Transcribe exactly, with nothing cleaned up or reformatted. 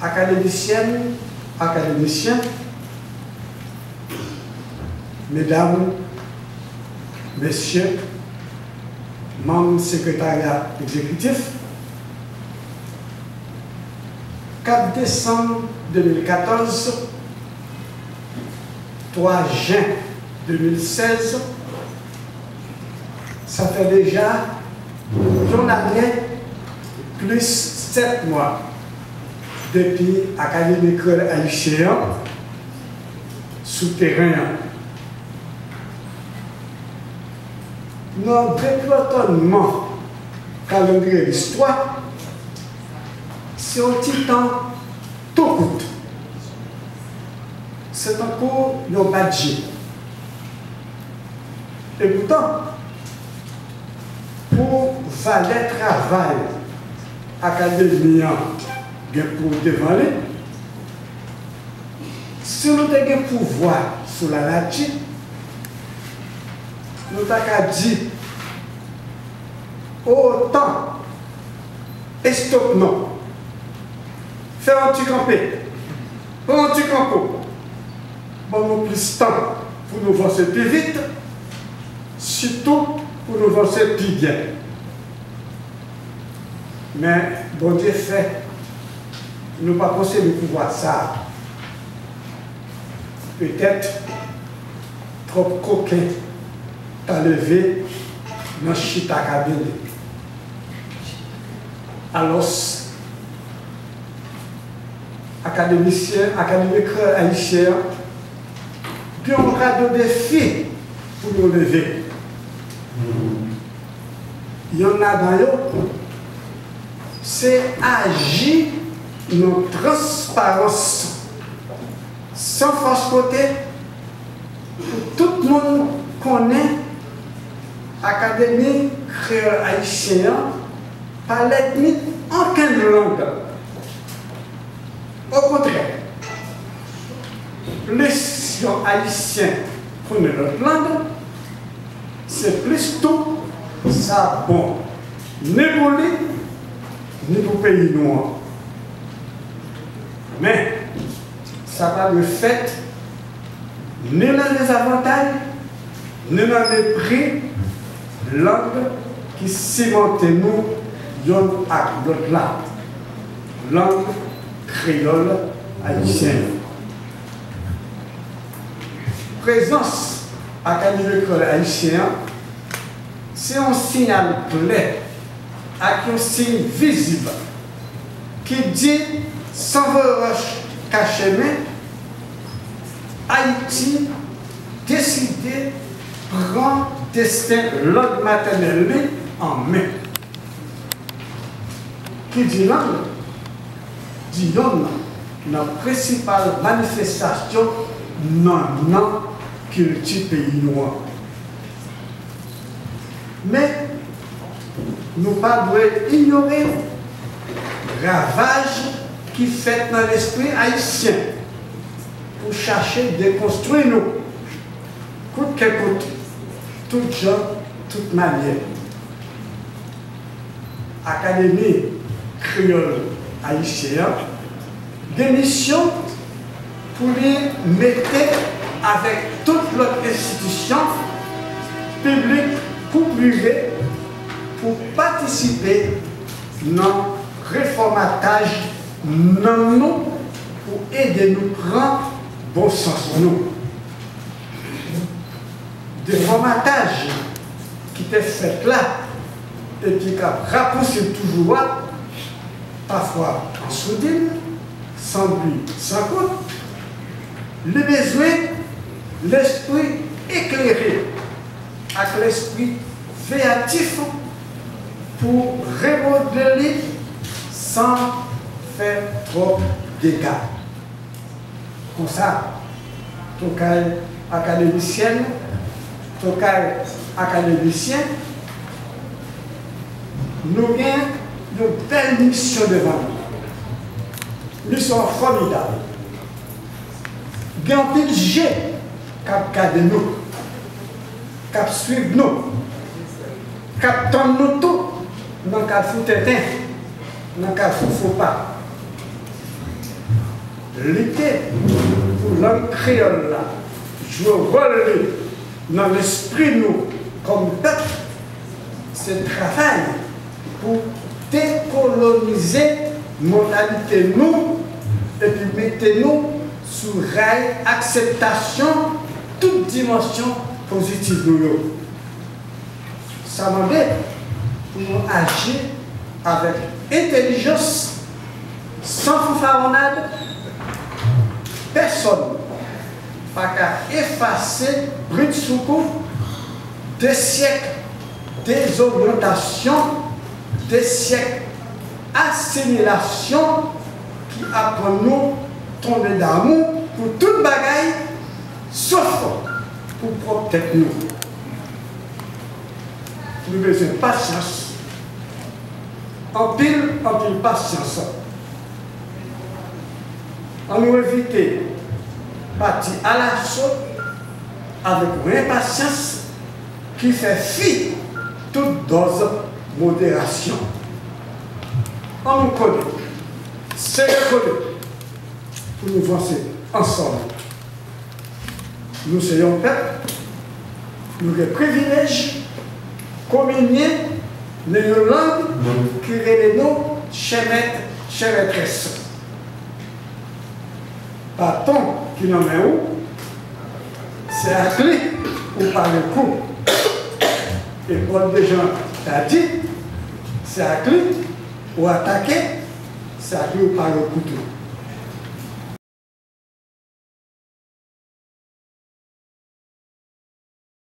Akademisyèn, akademisyen, medam, mesye, manm sekretarya egzekitif, kat desanm de mil katòz, twa jen de mil sèz, sa fè deja yon lane plis sèt mwa depi Akademi Kreyòl Ayisyen an sou teren an. Nan deplòtònman kalandriye listwa, se yon ti tan tou kout. Se tankou yon bat je. Epoutan, pou valè travay akademi an gen pou devan li, si nou te gen pouvwa sou lanati, nou ta ka di, o tan, estòp non. Fè yon ti kanpe. Pran yon ti kanpo. Ban nou plis tan pou nou vanse pi vit, sitou pou nou vanse pi byen. Men, Bondye fè, nou pa posede pouvwa sa a. Petèt, twòp koken ta leve nan chita kabine. Alòs, akademisyen, Akademi Kreyòl Ayisyen an gen yon rado defi pou nou leve. Yonn ladan yo, se aji nan transparans, san fòs kote, pou tout moun konnen Akademi Kreyòl Ayisyen an pa lènmi okenn lang. Okontrè, plis yon Ayisyen konnen lòt lang, se plis tou sa bon, ni pou li, ni pou peyi nou an. Men, sa pa dwe fèt ni nan dezavantay, ni nan mepri lang ki simante nou yonn ak lòt la, lang kreyòl ayisyen an. Prezans Akademi Kreyòl Ayisyen an se yon siyal klè ak yon siy vizib ki di, san voye wòch kache men, Ayiti deside pran desten lang matènèl li an men. Ki di lang, di yonn nan prensipal manifestasyon nan, nan kilti peyi nou an. Men, nou pa dwe inyore ravaj ki fèt nan lespri ayisyen pou chache dekonstwi nou, kout ke kout, tout jan, tout manyè. Akademi Kreyòl Ayisyen an gen misyon pou li mete avèk tout lòt enstitisyon, piblik kou prive, pou patisipe nan refòmataj nanm nou, pou ede nou pran bon sans nou. Defòmataj ki te fèt la epi k ap rapousiv toujou a, pafwa an soudin, san bri, san kont, li bezwen lespri eklere ak lespri veyatif pou remodle li san fè twòp dega. Konsa, tokay akademisyèn, tokay akademisyen, nou gen yon bèl misyon devan nou. Misyon an fòmidab. Gen anpil je k ap gade nou, k ap swiv nou, k ap tann nou tou nan kafou tenten, nan kafou fopa. Lite pou lang kreyòl la jwe wòl li nan lespri nou kòm pèp, se travay pou dekolonize mantalite nou epi mete nou sou ray akseptasyon tout dimansyon pozitiv nou yo. Sa mande pou nou aji avèk entèlijans, san fanfawonnad. Pèsonn pa ka efase bridsoukou de syèk dezoryantasyon, de syèk asimilasyon ki aprann nou tonbe damou pou tout bagay, sof pou pwòp tèt nou. Nou bezwen pasyans, anpil, anpil pasyans. Ann nou evite pati alaso avèk yon enpasyans ki fè fi tout dòz moderasyon. Ann nou kole, sere kole pou nou vanse ansanm. Nou se yon pèp, nou gen privilèj kominye nan yon lang ki rele nou chè mèt, chè mètrès. Baton ki nan men ou, se ak li ou pare kou. E Pòl Dejan ta di, se ak li ou atake, se ak li ou pare kou tou.